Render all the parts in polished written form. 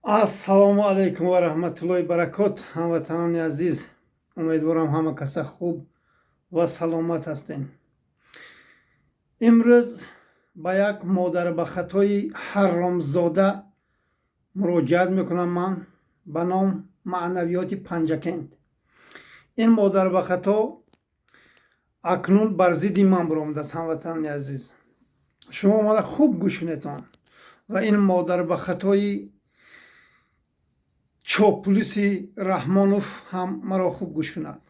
Ассалому алайкум ва раҳматуллоҳи баракот, ҳамватанони азиз. Умедворам, ҳама каса хуб ва саломат ҳастем. Имрӯз ба як модарбахатои ҳаромзода муроҷиат мекунам ман ба ном Маънавиёти Панҷакент. Ин модарбахато акнун бар зидди ман баромадааст. Ҳамватанони азиз, шумо мана хуб гӯш кунедон ва ин модарбахатои чоплуси Раҳмонов ҳам маро хуб гӯш кунад.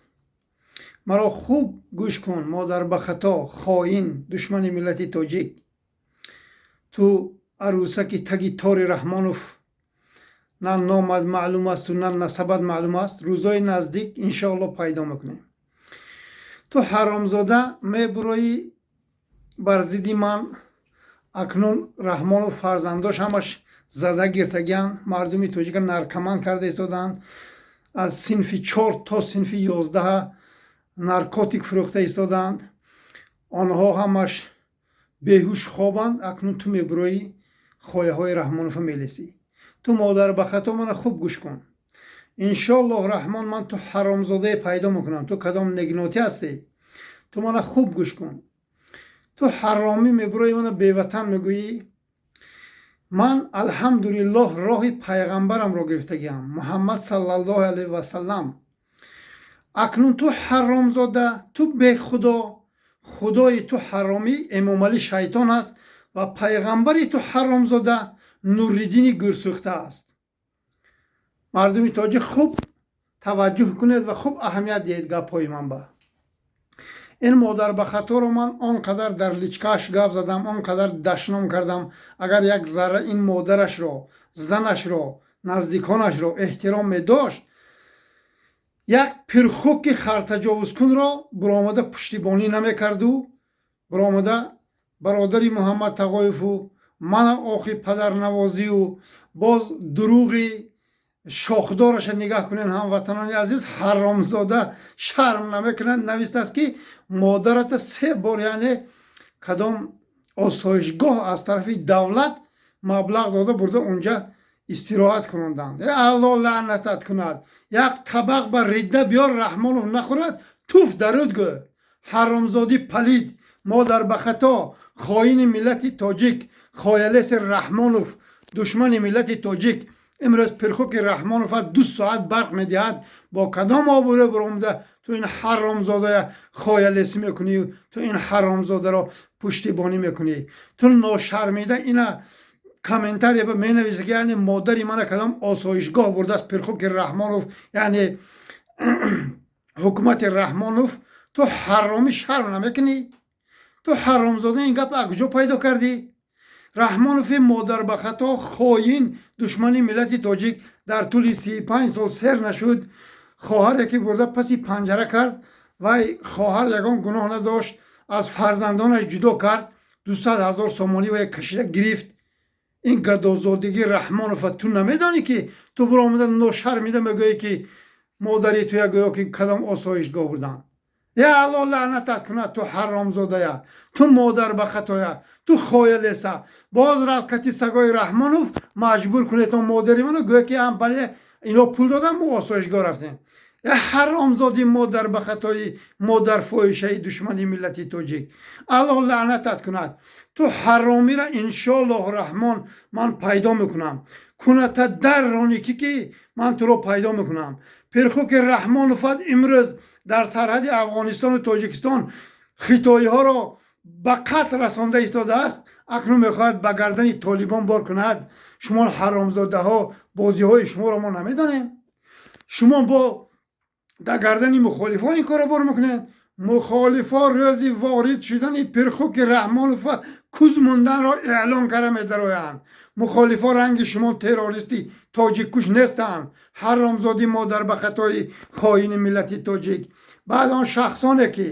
Маро хуб гӯш кун, модарбахато, хоин, душмани миллати тоҷик. Ту арӯсаки таги тори Раҳмонов, на номат маълум асту, на насабат маълум аст. Рӯзои наздик, иншоалло, пайдо мекунем. Ту, ҳаромзода, мебуроӣ бар зидди ман. Акнун Раҳмонов фарзандош ҳамаш зада гиртагианд, мардуми тоҷика наркоман карда истодаанд, аз синфи 4 то синфи 11-а наркотик фурӯхта истодаанд. Онҳо ҳамаш беҳуш хобанд. Акнун ту мебуроӣ, хояҳои Раҳмонова мелесӣ. Ту, модарбахато, мана хуб гӯш кун. Иншоаллоҳ Раҳмон, ман ту ҳаромзодае пайдо мекунам. Ту кадом негнотӣ ҳастӣ? Ту мана хуб гӯш кун. Ту, ҳаромӣ, мебуроӣ, мана беватан мегӯӣ. Ман, алҳамдулиллоҳ, роҳи пайғамбарамро гирифтагиам, Муҳаммад саллаллоҳу алайҳи васаллам. Акнун ту, ҳаромзода, ту бехудо, худои ту, ҳаромӣ, Эмомалӣ шайтон аст ва пайғамбари ту, ҳаромзода, Нуриддини гӯрсӯхта аст. Мардуми тоҷик, хуб таваҷҷӯҳ кунед ва хуб аҳамият диҳед гапҳои ман ба. Ин модарбахаторо ман он қадар дар личкаш гап задам, он қадар дашном кардам. Агар як зарра ин модарашро, занашро, наздиконашро эҳтиром медошт, як пирхуки хартаҷовузкунро буромада пуштибонӣ намекарду, буромада бародари Муҳаммад Тағоеву мана охи падарнавозию боз дурӯғи шохдораша нигаҳ кунед. Ҳамватанони азиз, ҳаромзода шарм намекунад, навистааст, ки модарата се бор, яъне кадом осоишгоҳ аз тарафи давлат маблағ дода бурда, унҷа истироҳат кунонданд. Алло лаънатат кунад! Як табақ ба ридда биёр, Раҳмонов нахӯрад, туф даруд гӯ. Ҳаромзодӣ, палид, модар бахато, хоини миллати тоҷик, хоялеси Раҳмонов, душмани миллати тоҷик. Имрӯз пирхуки Раҳмонова 2 соат барқ медиҳад. Бо кадом обрӯ баромада ту ин ҳаромзодая хоялесӣ мекунӣ? Ту ин ҳаромзодаро пуштибонӣ мекунӣ. Ту ношармида, ина комментария менависа, ки яъне модари мана кадом осоишгоҳ бурдааст пирхуки Раҳмонов, яъне ҳукумати Раҳмонов. Ту, ҳаромӣ, шарм намекунӣ? Ту, ҳаромзода, ин гап аз куҷо пайдо кардӣ? Раҳмонови модарбахато, хоин, душмани миллати тоҷик дар тӯли 35 сол сер нашуд. Хоҳаре ки бурда паси панҷара кард, вай хоҳар ягон гуноҳ надошт, аз фарзандонаш ҷудо кард, 200 000 сомонӣ вай кашида гирифт. Ин гадозодигии Раҳмонова ту намедонӣ, ки ту буромада ношармида мегӯӣ, ки модари туя гӯё ки кадом осоишгоҳ бурданд. Я Алло лаънатат кунад, ту ҳаромзодая, ту модарбахатоя, ту хоялеса. Боз рафт кати сагои Раҳмонов, маҷбур кунед то модари ману гӯя, ки ам бале, ино пул додам, мо осоишгоҳ рафтем. Я ҳаромзоди модарбахатои модарфоҳишаи душмани миллати тоҷик, Аллоҳ лаънатат кунад. Ту ҳаромира, иншоаллоҳ Раҳмон, ман пайдо мекунам. Куната дар рони ки ман туро пайдо мекунам. Пирхуки Раҳмоноват имрӯз дар сарҳади Афғонистону Тоҷикистон хитоиҳоро ба қатл расонда истодааст. Акнун мехоҳад ба гардани толибон бор кунад. Шумо, ҳаромзодаҳо, бозиҳои шуморо мо намедонем. Шумо бо дар гардани мухолифо ин корро бор мекунед. Мухолифо рӯзи ворид шудани пирхуки Раҳмонова куз монданро эълон карда медароянд. Мухолифо ранги шумо террористи тоҷиккуш нестанд. Ҳаромзодӣ, модарбахатои хоини миллати тоҷик. Баъд он шахсоне ки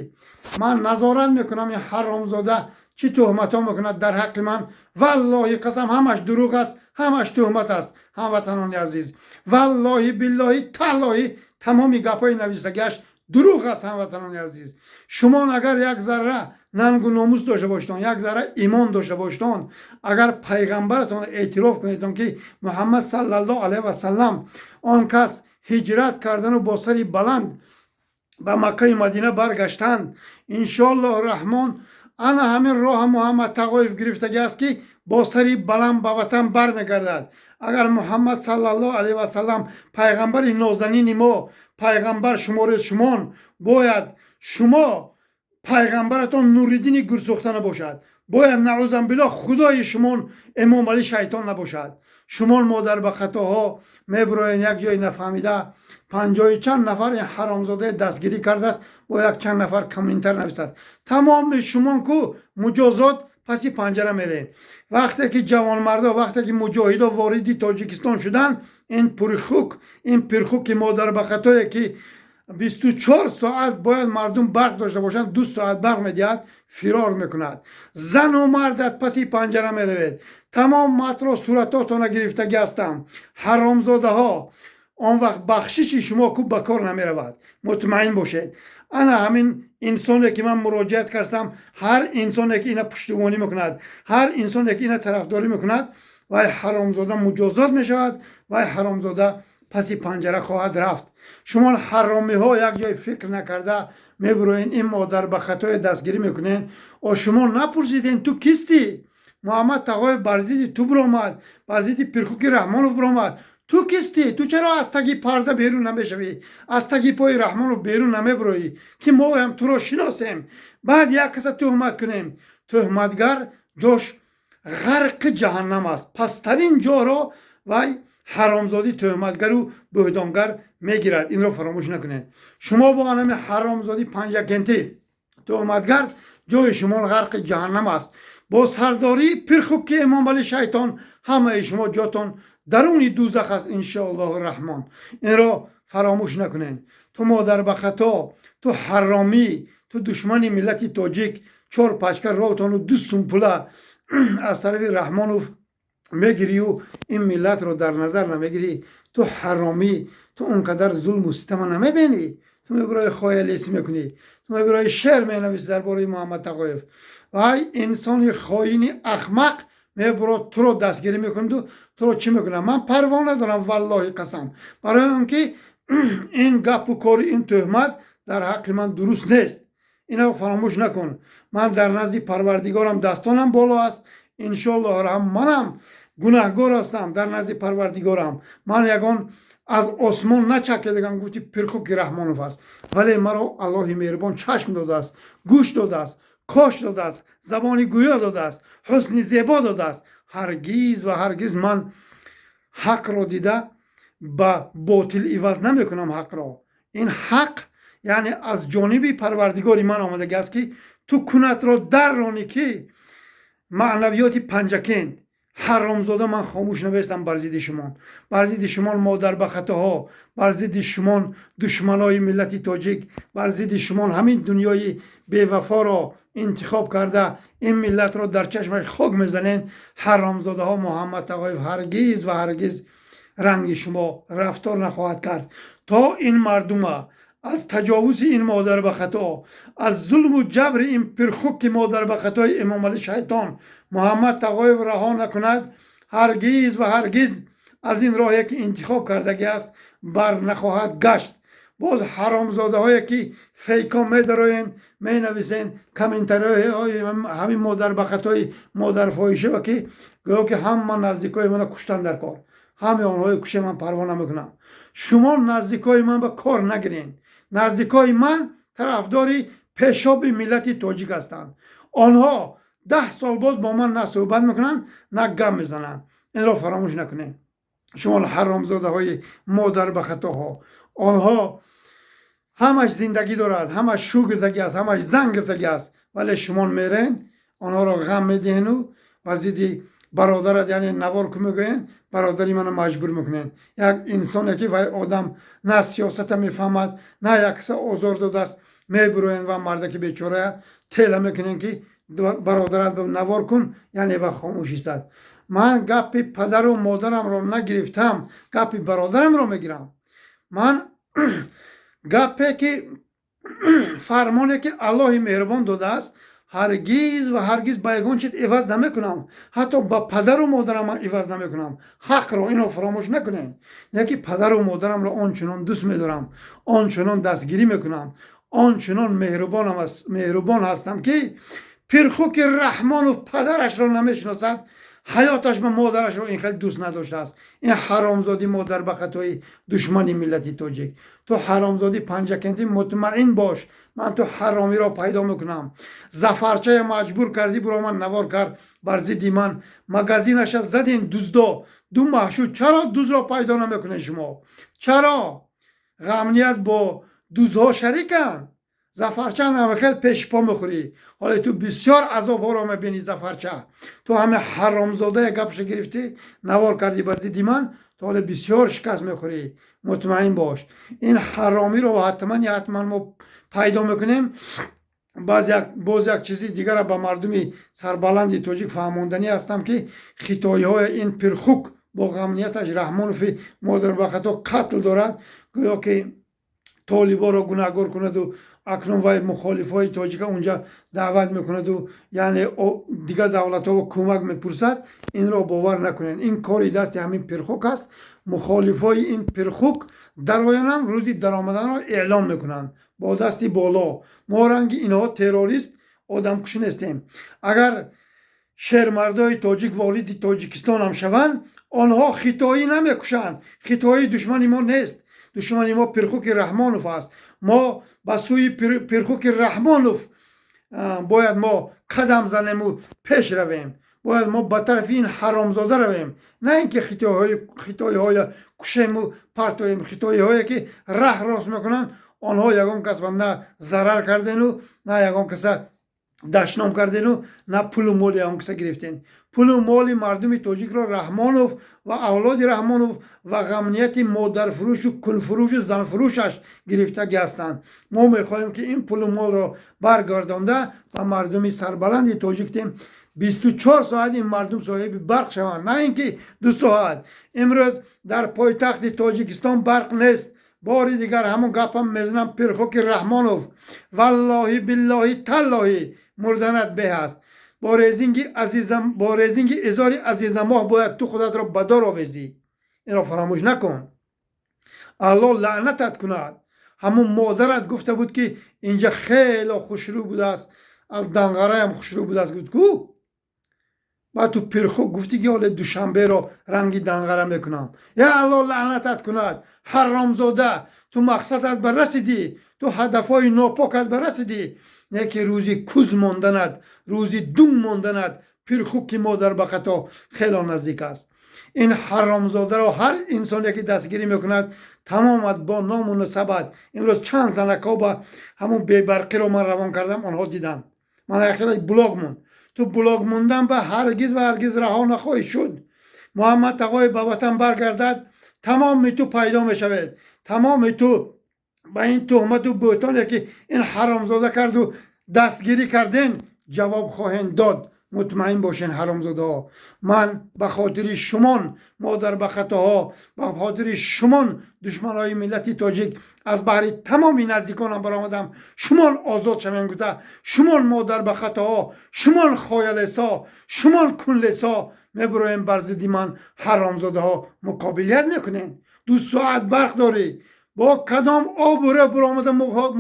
ман назорат мекунам, ин ҳаромзода чӣ туҳматҳо мекунад дар ҳаққи ман, валлоҳи қасам, ҳамаш дурӯғ аст, ҳамаш туҳмат аст. Ҳамватанони азиз, валлоҳи, биллоҳи, таллоҳи, тамоми гапҳои навистагиаш дурӯғ аст. Ҳамватанони азиз, шумо агар як зарра Нангу номус дошта бошедон, як зарра имон дошта бошедон, агар пайғамбаратон эътироф кунедон, ки Муҳаммад саллаллоҳу алайҳи васаллам он кас ҳиҷрат кардану бо сари баланд ба Маккаю Мадина баргаштанд, иншоаллоҳ Раҳмон, ана ҳамин роҳа Муҳаммад Тағоев гирифтагӣ аст, ки бо сари баланд ба ватан бармегардад. Агар Муҳаммад саллаллоҳу алайҳи васаллам, пайғамбари нозанини мо, пайғамбар шуморед шумон, бояд шумо пайғамбаратон Нуриддини гурсӯхта набошад, бояд, наъузан биллоҳ, худои шумон Эмомалӣ шайтон набошад. Шумон модарбахатоҳо мебуроен, як ҷои нафаҳмида панҷоҳу чанд нафар ин ҳаромзодаи дастгирӣ кардааст, бо як чанд нафар комментар нависад. Тамоми шумон ку муҷозот паси панҷара меред. Вақте ки ҷавонмардо, вақте ки муҷоҳидо вориди Тоҷикистон шуданд, ин пурхук, ин пирхуки модарбахатое, ки 24 соат бояд мардум барқ дошта бошанд, 2 соат барқ медиҳад, фирор мекунад. Зану мардат паси панҷара меравед. Тамом матро суратотона гирифтагӣ ҳастам, ҳаромзодаҳо. Он вақт бахшиши шумо ку ба кор намеравад, мутмаин бошед. Ана ҳамин инсоне, ки ман муроҷиат кардам, ҳар инсоне, ки ина пуштибонӣ мекунад, ҳар инсоне, ки ина тарафдорӣ мекунад, вай ҳаромзода муҷозот мешавад, вай ҳаромзода паси панҷара хоҳад рафт. Шумо ҳаромиҳо як ҷой фикр накарда мебуроен, ин модар ба хатое дастгирӣ мекунен. О, шумо напурсиден, ту кистӣ? Муҳаммад Тағоев бар зидди ту биромад, бар зидди пирхуки Раҳмонов биромад. Ту кистӣ? Ту чаро аз таги парда берун намешавӣ, аз таги пои Раҳмонов берун намебироӣ, ки моам туро шиносем, баъд як каса тӯҳмат кунем? Тӯҳматгар ҷош ғарқи ҷаҳаннам аст. Пасттарин ҷоро вай ҳаромзодӣ, тӯҳматгару буҳдонгар мегирад. Инро фаромӯш накунед. Шумо бо анами ҳаромзодӣ панҷакентӣ тӯҳматгар, ҷои шумо ғарқи ҷаҳаннам аст. Бо сардории пирхуки Эмомалӣ шайтон ҳамаи шумо ҷотон даруни дузах аст, иншоаллоҳу Раҳмон. Инро фаромӯш накунед. Ту модарбахато, ту ҳаромӣ, ту душмани миллати тоҷик, чор пачка ролтону ду сумпула аз тарафи Раҳмонов мегирию ин миллатро дар назар намегирӣ. Ту ҳаромӣ, ту он қадар зулму ситама намебинӣ. Ту мебирои хоялесӣ мекунӣ, ту мебирои шеър менависӣ дар бораи Муҳаммад Тағоев. Вай инсони хоини ахмақ мебурод, туро дастгирӣ мекунаду туро чӣ мекунад, ман парво надорам, валлоҳи қасам, барои он ки ин гапу кори, ин тӯҳмат дар ҳаққи ман дуруст нест. Инро фаромӯш накун. Ман дар назди Парвардигорам дастонам боло аст, иншоаллоҳ. Манам гунаҳгор ҳастам дар назди Парвардигорам. Ман ягон аз осмон начакидагам, гуфти пирхуки Раҳмонов аст, вале маро Аллоҳи меҳрубон чашм додааст, гӯш додааст, қош додааст, забони гӯё додааст, ҳусни зебо додааст. Ҳаргиз ва ҳаргиз ман ҳақро дида ба ботил иваз намекунам ҳақро. Ин ҳақ, яъне, аз ҷониби Парвардигори ман омадагӣ аст, ки ту кунатро дарронӣ, ки маънавиёти Панҷакент ҳаромзода, ман хомӯш наместам бар зидди шумон, бар зидди шумон, модарбахатоҳо, бар зидди шумон, душманои миллати тоҷик, бар зидди шумон, ҳамин дунёи бевафоро интихоб карда, ин миллатро дар чашмаш хок мезанен, ҳаромзодаҳо. Муҳаммад Тағоев ҳаргиз ва ҳаргиз ранги шумо рафтор нахоҳад кард, то ин мардума аз таҷовузи ин модарбахато, аз зулму ҷабри ин пирхуки модарбахатои Эмомалӣ шайтон Муҳаммад Тағоев раҳо накунад. Ҳаргиз ва ҳаргиз аз ин роҳе, ки интихоб кардагӣ аст, бар нахоҳад гашт. Боз ҳаромзодаҳое, ки фейко медароен, менависен комментариҳои ҳамин модарбахатои модарфоҳишава, ки гӯё ки ҳама наздикои мана куштан дар кор. Ҳамаи онҳое куше, ман парво намекунам. Шумо наздикои ман ба кор нагирен. Наздикои ман тарафдори пешоби миллати тоҷик ҳастанд. Онҳо 10 сол боз бо ман на суҳбат мекунанд, на гап мезананд. Инро фаромӯш накунед, шумо ҳаромзодаҳои модарбахатоҳо. Онҳо ҳамаш зиндагӣ дорад, ҳамаш шу гирифтагӣ аст, ҳамаш зан гирифтагӣ аст, вале шумо мерен, онҳоро ғам медиҳену ба зидди бародарат, яъне, навор ку мегӯен, бародари мана маҷбур мекунед. Як инсоне, ки вай одам на сиёсата мефаҳмад, на як каса озор додааст, мебуроен ва мардаки бечорая тела мекунем, ки бародарат навор кун, яъне ва хомӯш истад. Ман гапи падару модарамро нагирифтам, гапи бародарамро мегирам. Ман гапе ки, фармоне ки Аллоҳи меҳрубон додааст, Ҳаргиз ва ҳаргиз ба ягон чиз иваз намекунам, ҳатто ба падару модарам ман иваз намекунам. Ҳақро инро фаромӯш накунед. Яки падару модарамро он чунон дӯст медорам, он чунон дастгирӣ мекунам, он чунон меҳрубон ҳастам, ки Пирхуки Раҳмонов падарашро намешиносад, ҳаёташ ба модарашро ин хел дӯст надоштааст. Ин ҳаромзодӣ, модар ба хатои, душмани миллати тоҷик, ту ҳаромзодӣ Панҷакентӣ, мутмаин бош, ман ту ҳаромиро пайдо мекунам. Зафарчая маҷбур кардӣ, буро ман навор кард бар зидди ман, магазинаша задин, дуздо ду маҳ шуд. Чаро дузро пайдо намекунед шумо? Чаро ғамният бо дузҳо шариканд? Зафарча, хел пешпо мехӯрӣ. Ҳоле ту бисёр азобҳоро мебинӣ. Зафарча, ту ҳаме ҳаромзодая гапша гирифтӣ, навор кардӣ бар зидди ман, ту ҳоле бисёр шикаст мехӯрӣ, мутмаин бош. Ин ҳаромиро ҳатман ҳатман мо пайдо мекунем. Боз як чизи дигара ба мардуми сарбаланди тоҷик фаҳмонданӣ ҳастам, ки хитоиҳои ин Пирхук бо ғамнияташ Раҳмонови модарбахато қатл дорад, гӯё ки толиборо гунаҳгор кунаду акнун вай мухолифҳои тоҷика унҷа даъват мекунаду, яъне дигар давлатҳо кӯмак мепурсад. Инро бовар накунед, ин кори дасти ҳамин Пирхук аст. Мухолифҳои ин Пирхук дароянам, рӯзи даромаданро эълон мекунанд бо дасти боло. Мо ранги инҳо террорист, одамкуш нестем. Агар шермардои тоҷик вориди Тоҷикистонам шаванд, онҳо хитоӣ намекушанд. Хитоӣ душмани мо нест, душмани мо Пирхуки Раҳмонов аст. Мо ба сӯи Пирхуки Раҳмонов бояд мо қадам занему пеш равем. Бояд мо ба тарафи ин ҳаромзода равем, на ин ки хитоиҳоя кушему партоем. Хитоиҳое ки раҳ рост мекунанд, онҳо ягон кас ба на зарар кардену, на ягон каса дашном кардену, на пулу моли ягон каса гирифтен. Пулу моли мардуми тоҷикро Раҳмонов ва авлоди Раҳмонов ва ғамнияти модарфурӯшу кунфурӯшу занфурӯшаш гирифтагӣ ҳастанд. Мо мехоҳем, ки ин пулу молро баргардонда ба мардуми сарбаланди тоҷик дем. 24 соат ин мардум соҳиби барқ шаванд, на ин ки 2 соат. Имрӯз дар пойтахти Тоҷикистон барқ нест. Бори дигар ҳамон гапам мезанам: Пирхуки Раҳмонов, валлоҳи, биллоҳи, таллоҳи, мурданат беҳ аст. Бо резинги азизам, бо резинги изори Азизамоҳ бояд ту худатро ба дор овезӣ. Инро фаромӯш накун. Алло лаънатат кунад. Ҳамун модарат гуфта буд, ки инҷа хело хушрӯ будааст, аз Данғараям хушрӯ будааст, гуфт ку. Баъд ту, Пирхук, гуфтӣ, ки ҳоле Душанберо ранги Данғара мекунам. Я Алло лаънатат кунад, ҳаромзода! Ту мақсадат ба расидӣ, ту ҳадафҳои нопокат ба расидӣ, не ки рӯзи куз монданат, рӯзи дум монданат, Пирхуки модар ба хато, хело наздик аст. Ин ҳаромзодаро ҳар инсоне ки дастгирӣ мекунад, тамомат бо ному насабат. Имрӯз чанд занакҳо ба ҳамун бебарқиро ман равон кардам, онҳо диданд. Ман ахира блог монд. Ту блог мондан ба ҳаргиз ва ҳаргиз раҳо нахоҳӣ шуд. Муҳаммад Тағоев ба ватан баргардад, тамоми ту пайдо мешавед. Тамоми ту ба ин туҳмату бӯҳтоне ки ин ҳаромзода карду дастгирӣ карден, ҷавоб хоҳем дод, мутмаин бошен, ҳаромзодаҳо. Ман ба хотири шумон, модар ба хатоҳо, ба хотири шумон, душманои миллати тоҷик, аз баҳри тамоми наздиконам баромадам. Шумон озод шавем гуфта, шумон, модар ба хатоҳо, шумон, хоялесо, шумон, кунлесо, мебуроем бар зидди ман, ҳаромзодаҳо муқобилият мекунед. 2 соат барқ дорӣ, бо кадом обрӯ буромада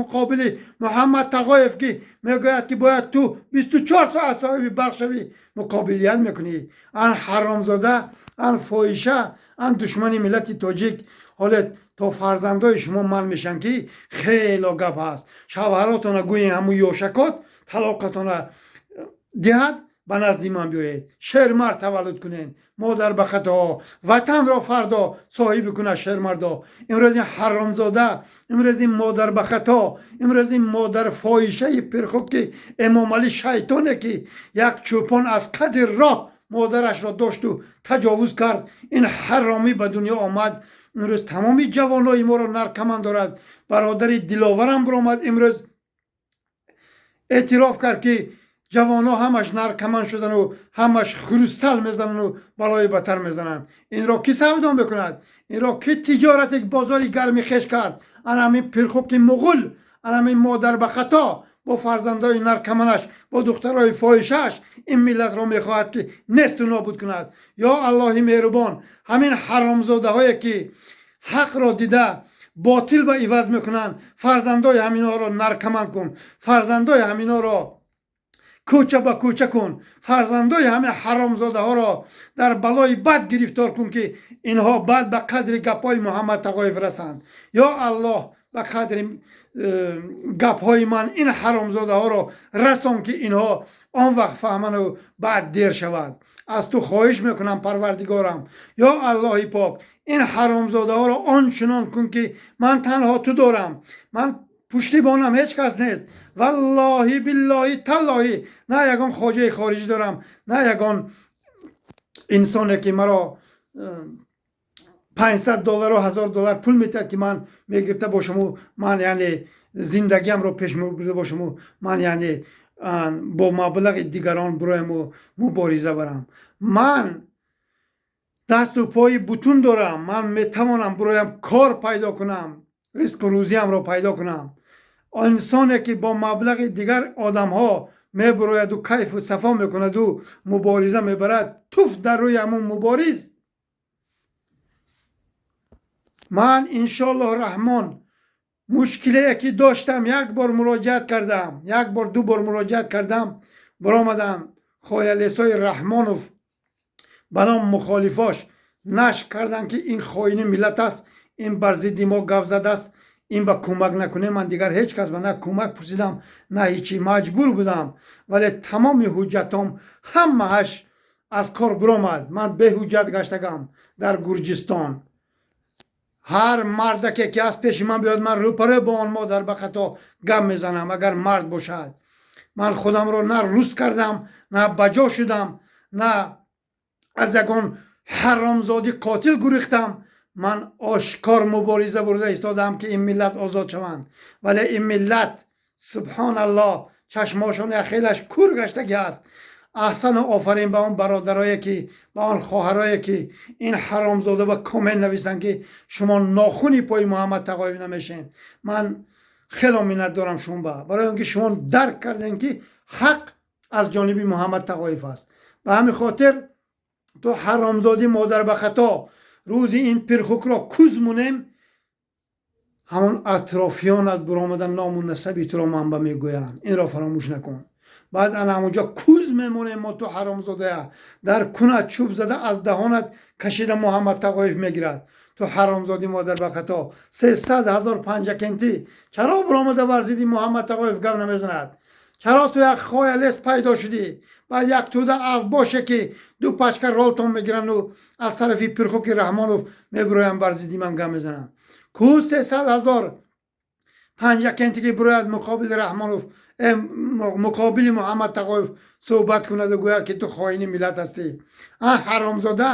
муқобили Муҳаммад Тағоев, ки мегӯяд, ки бояд ту 24 соат соҳиби барқ шавӣ, муқобилият мекунӣ? Ан ҳаромзода, ан фоҳиша, ан душмани миллати тоҷик! Ҳоле то фарзандои шумо ман мешан, ки хело гап ҳаст. Шавҳаротона гӯем, ҳамун ёшакот талоқатона диҳад, ба назди ман биёед, шермард таваллуд кунед, модар ба хатоҳо. Ватанро фардо соҳиби кунад шермардо. Имрӯз ин ҳаромзода, имрӯз ин модар ба хато, имрӯз ин модар фоҳишаи Пирхуки Эмомалӣ, шайтоне ки як чӯпон аз қади роҳ модарашро дошту таҷовуз кард, ин ҳаромӣ ба дунё омад. Имрӯз тамоми ҷавонои моро наркоман дорад. Бародари Диловарам биромад, имрӯз эътироф кард, ки ҷавонҳо ҳамаш наркоман шудану ҳамаш хрустал мезанану балои батар мезананд. Инро кӣ савдо мекунад? Инро кӣ тиҷорати бозори гарми хеш кард? Ана ҳамин Пирхуки муғул, ана ҳамин модар ба хато. Бо фарзандои наркоманаш, бо духтарои фоҳишааш ин миллатро мехоҳад, ки несту нобуд кунад. Ё Аллоҳи меҳрубон, ҳамин ҳаромзодаҳое, ки ҳақро дида ботил ба иваз мекунанд, фарзандои ҳаминҳоро наркоман кун, фарзандои ҳаминҳоро кӯча ба кӯча кун, фарзандои ҳамин ҳаромзодаҳоро дар балои бад гирифтор кун, ки инҳо баъд ба қадри гапҳои Муҳаммад Тағоев расанд. Ё Аллоҳ, ба қадри гапҳои ман ин ҳаромзодаҳоро расон, ки инҳо он вақт фаҳману баъд дер шавад. Аз ту хоҳиш мекунам, Парвардигорам, ё Аллоҳи пок, ин ҳаромзодаҳоро он чунон кун, ки ман танҳо ту дорам, ман пуштибонам ҳеҷ кас нест. Валлоҳи, биллоҳи, таллоҳи, на ягон хоҷаи хориҷӣ дорам, на ягон инсоне, ки маро 500 доллару 1000 доллар пул метиҳад, ки ман мегирифта бошаму ман, яъне, зиндагиамро пеш мебурда бошаму ман, яъне, бо маблағи дигарон бирояму мубориза барам. Ман дасту пои бутун дорам, ман метавонам бироям, кор пайдо кунам, ризқу рӯзиамро пайдо кунам. Инсоне, ки бо маблағи дигар одамҳо мебурояду кайфу сафо мекунаду мубориза мебарад, туф дар рӯи ҳамун мубориз. Ман, иншоаллоҳ раҳмон, мушкилее ки доштам, як бор муроҷиат кардам, як бор, ду бор муроҷиат кардам, баромаданд хоялесои Раҳмонов ба ном мухолифош нашр карданд, ки ин хоини миллат аст, ин бар зидди мо гап задааст, ин ба кӯмак накунем. Ман дигар ҳеҷ кас ба на кӯмак пурсидам, на ҳичи, маҷбур будам, вале тамоми ҳуҷҷатом ҳамааш аз кор биромад. Ман беҳуҷҷат гаштагам дар Гурҷистон. Ҳар мардаке, ки аз пеши ман биёд, ман рӯпарӯ бо он модар ба хато гап мезанам, агар мард бошад. Ман худамро на рус кардам, на баҷо шудам, на аз ягон ҳаромзодӣ қотил гурехтам. Ман ошкор мубориза бурда истодам, ки ин миллат озод шаванд, вале ин миллат, субҳоналлоҳ, чашмошон яхелаш кур гаштагӣ аст. Аҳсану офарин ба он бародарое, ки ба он хоҳарое, ки ин ҳаромзода ба коммент нависанд, ки шумо нохуни пои Муҳаммад Тағоев намешен. Ман хело миннатдорам шумо ба, барои он ки шумо дарк кардем, ки ҳақ аз ҷониби Муҳаммад Тағоев аст. Ба ҳамин хотир, ту ҳаромзодӣ модар ба хато, рӯзи ин пирхукро куз мунем, ҳамон атрофиёнат буромада ному насаби туро манба мегӯянд. Инро фаромӯш накун. Баъд ана ҳамонҷо куз мемонем мо ту ҳаромзодая. Дар кунат чӯб зада, аз даҳонат кашида Муҳаммад Тағоев мегирад. Ту ҳаромзодӣ модар ба хато, 300 000 панҷакентӣ чаро буромада бар зидди Муҳаммад Тағоев гап намезанад? Чаро ту як хоялес пайдо шудӣ? Баъд як тӯда авбоше, ки ду пачка ролтон мегирану аз тарафи пирхуки Раҳмонов мебуроянд, бар зидди ман гап мезананд. Ку 300 000 панҷакенте, ки бурояд муқобили Раҳмонов, муқобили Муҳаммад Тағоев суҳбат кунаду гӯяд, ки ту хоини миллат ҳастӣ? А ҳаромзода,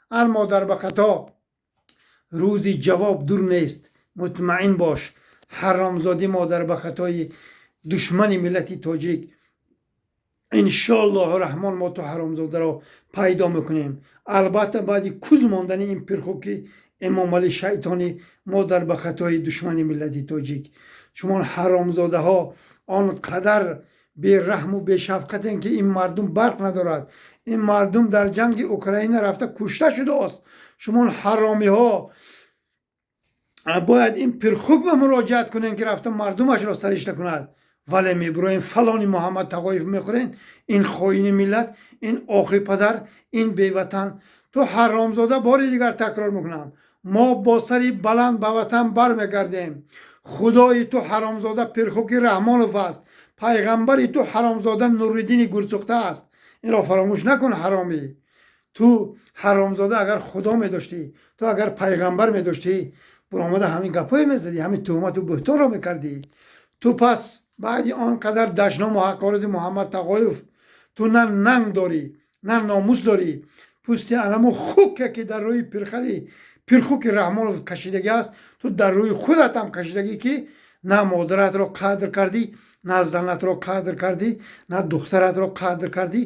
ан модар ба хато, рӯзи ҷавоб дур нест, мутмаин бош. Ҳаромзодӣ модар ба хатои душмани миллати тоҷик, иншоаллоҳу раҳмон, мо ту ҳаромзодаро пайдо мекунем, албатта, баъди куз мондани ин пирхуки Эмомалӣ шайтонӣ модар ба хатои душмани миллати тоҷик. Шумон ҳаромзодаҳо он қадар бераҳму бешафқатен, ки ин мардум барқ надорад, ин мардум дар ҷанги Украина рафта кушта шудааст. Шумон ҳаромиҳо бояд ин пирхук ба муроҷиат кунем, ки рафта мардумашро саришта кунад, вале мебуроем фалони Муҳаммад Тағоев мехӯрен. Ин хоини миллат, ин охи падар, ин беватан. Ту ҳаромзода, бори дигар такрор мекунам, мо бо сари баланд ба ватан бармегардем. Худои ту ҳаромзода пирхуки Раҳмонов аст, пайғамбари ту ҳаромзода Нуриддини гурсӯхта аст. Инро фаромӯш накун, ҳаромӣ. Ту ҳаромзода, агар худо медоштӣ, ту агар пайғамбар медоштӣ, буромада ҳамин гапҳое мезадӣ, ҳамин туҳмату буҳтонро мекардӣ? Ту пас баъди он қадар дашному ҳақорати Муҳаммад Тағоев, ту на нанг дорӣ, на номус дорӣ. Пӯсти анаму хуке, ки дар рӯи пирхари пирхуки Раҳмонов кашидагӣ аст, ту дар рӯи худатам кашидагӣ, ки на модаратро қадр кардӣ, на занатро қадр кардӣ, на духтаратро қадр кардӣ.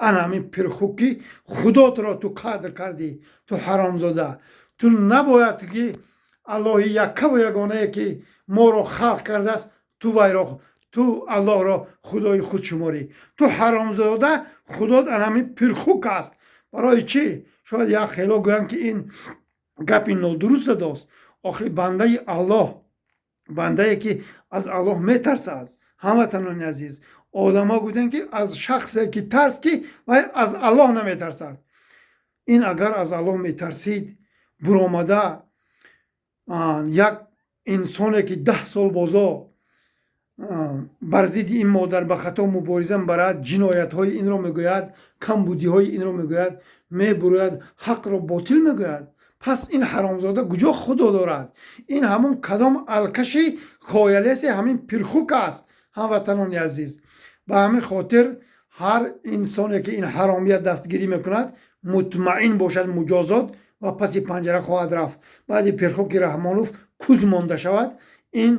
Ана ҳамин пирхуки худотро ту қадр кардӣ. Ту ҳаромзода, ту набояд, ки Аллоҳи яккаву ягонае, ки моро халқ кардааст, ту вайро Ту Аллоҳро худои худ шуморӣ. Ту ҳаромзода, худот анами пирхук аст. Барои чӣ? Шояд як хело гӯянд, ки ин гапи нодуруст задост. Охи, бандаи Аллоҳ, бандае ки аз Аллоҳ метарсад. Ҳамватанони азиз, одамо гуфтанд, ки аз шахсе ки тарс, ки вай аз Аллоҳ наметарсад. Ин агар аз Аллоҳ метарсид, буромада як инсоне ки 10 сол бозо бар зидди ин модар ба хато мубориза мебарад, ҷиноятҳои инро мегӯяд, камбудиҳои инро мегӯяд, мебурӯяд, ҳақро ботил мегӯяд. Пас ин ҳаромзода куҷо худо дорад? Ин ҳамон кадом алкаши хоялесе, ҳамин пирхук аст. Ҳамватанони азиз, ба ҳамин хотир ҳар инсоне ки ин ҳаромият дастгирӣ мекунад, мутмаин бошад, муҷозот ва паси панҷара хоҳад рафт. Баъди пирхуки Раҳмонов куз монда шавад, ин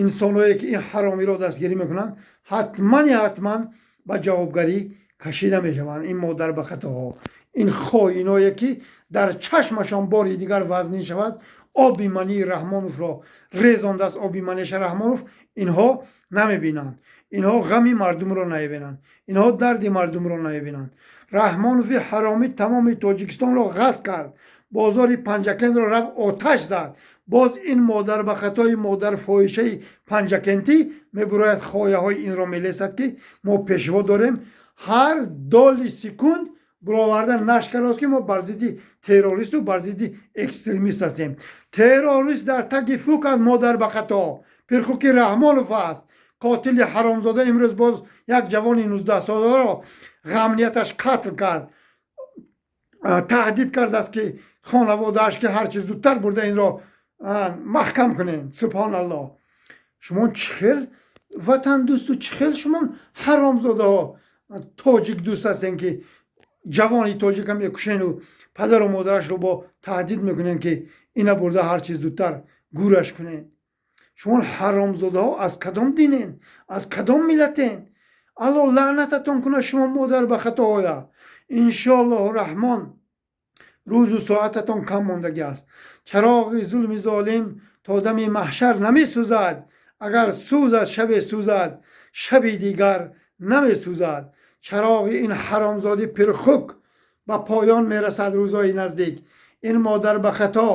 инсоное ки ин ҳаромиро дастгирӣ мекунанд, ҳатмани ҳатман ба ҷавобгарӣ кашида мешаванд. Ин модар ба хатоҳо, ин хоиное ки дар чашмашон бори дигар вазнин шавад, оби мании Раҳмоновро резондааст, оби манеша Раҳмонов, инҳо намебинанд. Инҳо ғами мардумро намебинанд, инҳо дарди мардумро намебинанд. Раҳмонови ҳаромӣ тамоми Тоҷикистонро ғасб кард, бозори Панҷакентро рафт оташ зад. Боз ин модар ба хатои модарфоҳишаи панҷакентӣ мебурояд, хояҳои инро мелесад, ки мо пешво дорем. Ҳар доли секунд буроварда нашкарост, ки мо бар зидди террористу бар зидди экстремист ҳастем. Террорист дар таги фук аст, модар ба хато пирхуки Раҳмонов аст, қотили ҳаромзода. Имрӯз боз як ҷавони 19-соларо ғамнияташ қатл кард. Таҳдид кардааст, ки хонаводааш ки ҳарчи зудтар бурда инро маҳкам кунед. Субҳоналлоҳ, шумо чӣ хел ватандӯсту чӣ хел шумо ҳаромзодаҳо тоҷикдӯст ҳастем, ки ҷавони тоҷика мекушену падару модарашро бо таҳдид мекунем, ки ина бурда ҳарчи зудтар гӯраш кунед. Шумо ҳаромзодаҳо аз кадом динен, аз кадом миллатен? Аллоҳ лаънататон кунад, шумо модар ба хатоҳоя. Иншоаллоҳу раҳмон, рӯзу соататон кам мондагӣ аст. Чароғи зулми золим то дами маҳшар намесӯзад. Агар сӯзад, шабе сӯзад, шаби дигар намесӯзад. Чароғи ин ҳаромзоди пирхук ба поён мерасад рӯзҳои наздик. Ин модар ба хато,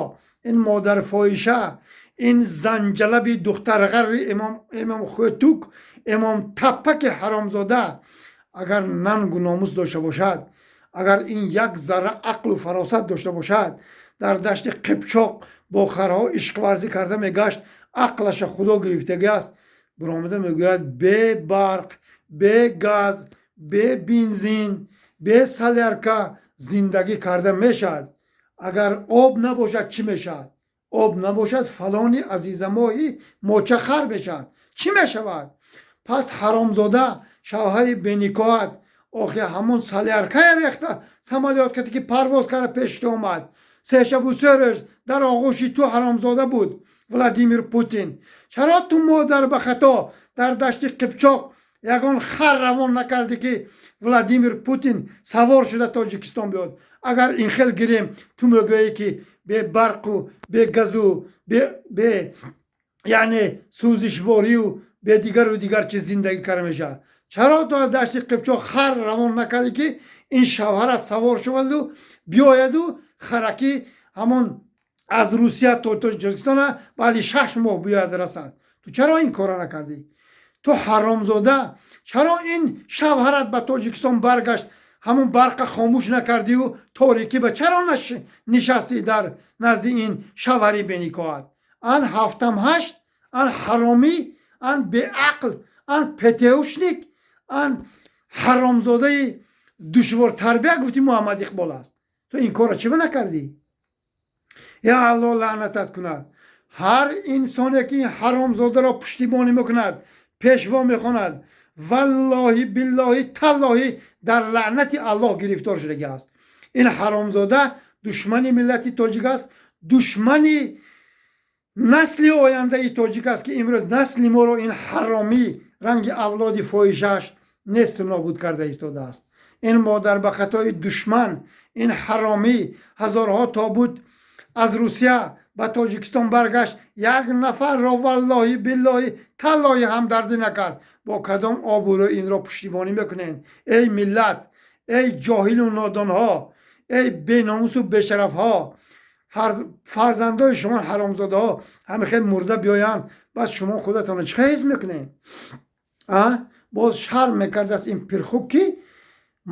ин модарфоҳиша, ин занҷалаби духтарғарри имом Хӯтук, имом Таппаки ҳаромзода, агар нангу номус дошта бошад, агар ин як зарра ақлу фаросат дошта бошад, дар дашти Қипчоқ бо харҳо ишқварзӣ карда мегашт. Ақлаша Худо гирифтагӣ аст. Биромада мегӯяд: бе барқ, бе газ, бе бензин, бе солярка зиндагӣ карда мешавад. Агар об набошад, чӣ мешавад? Об набошад, фалони азизамоҳи мочахар мешавад. Чӣ мешавад? Пас ҳаромзода, шавҳари беникоҳат, охи ҳамон соляркая рехта самолёт кате ки парвоз карда пеши ту омад, 3 шабу 3 рӯз дар оғӯши ту ҳаромзода буд Владимир Путин. Чаро ту, модар ба хато, дар дашти Қипчоқ ягон хар равон накардӣ, ки Владимир Путин савор шуда Тоҷикистон биёд? Агар ин хел гирем, ту мегӯӣ, ки бе барқу бе газу бе яъне сӯзишворию бе дигару дигар чиз зиндагӣ карда мешавад. Чаро ту аз дашти Қипчоқ хар равон накардӣ, ки ин шавҳарат савор шаваду биёяду харакӣ ҳамон аз Русия то Тоҷикистона баъди 6 моҳ биёяд, расад? Ту чаро ин корро накардӣ? Ту ҳаромзода, чаро ин шавҳарат ба Тоҷикистон баргашт, ҳамон барқа хомӯш накардию торикӣ ба чаро нишастӣ дар назди ин шавҳари беникоҳат? Ан ҳафтам ҳашт, ан ҳаромӣ, ан беақл, ан ПТУшник, ан ҳаромзодаи душвортарбия, гуфти Муҳаммад Иқбол аст. Ту ин корро чиба накардӣ? Я Алло лаънатат кунад. Ҳар инсоне ки ин ҳаромзодаро пуштибонӣ мекунад, пешво мехонад, валлоҳи, биллоҳи, таллоҳи, дар лаънати Аллоҳ гирифтор шудагӣ аст. Ин ҳаромзода душмани миллати тоҷик аст, душмани насли ояндаи тоҷик аст, ки имрӯз насли моро ин ҳаромӣ ранги авлоди фоҳишааш несту нобуд карда истодааст. Ин модар ба хатои душман, ин ҳаромӣ ҳазорҳо тобут аз Русия Ба Тоҷикистон баргашт, як нафарро, валлоҳи, биллоҳи, таллоҳи, ҳамдардӣ накард. Бо кадом обрӯ инро пуштибонӣ мекунед? Эй миллат, эй ҷоҳилу нодонҳо, эй беномусу бешарафҳо, фарзандои шумо, ҳаромзодаҳо, ҳамихел мурда биёянд, баъд шумо худатонро чӣ ҳис мекунед? Боз шарм мекардааст ин пирхук, ки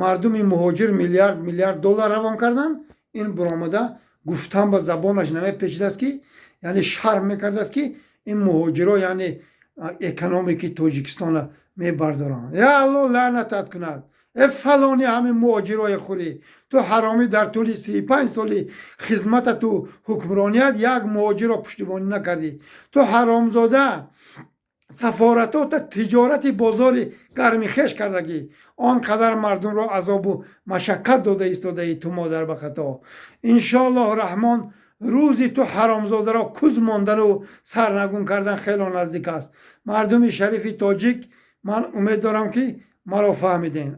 мардуми муҳоҷир миллиард миллиард доллар равон карданд. Ин буромада гуфтан ба забонаш намепечидааст, ки яъне шарм мекардааст, ки ин муҳоҷиро, яъне экономикаи Тоҷикистона мебардоранд. Я Алло, лаънатат кунад, э фалони, ҳамин муҳоҷирои хӯрӣ. Ту ҳаромӣ, дар тӯли 35 соли хизматату ҳукмроният як муҳоҷиро пуштибонӣ накардӣ. Ту ҳаромзода, сафоратота тиҷорати бозори гарми хеш кардагӣ, он қадар мардумро азобу машаққат дода истодаӣ. Ту модар ба хато, иншоаллоҳ раҳмон, рӯзи ту ҳаромзодаро куз мондану сарнагун кардан хело наздик аст. Мардуми шарифи тоҷик, ман умед дорам, ки маро фаҳмидем.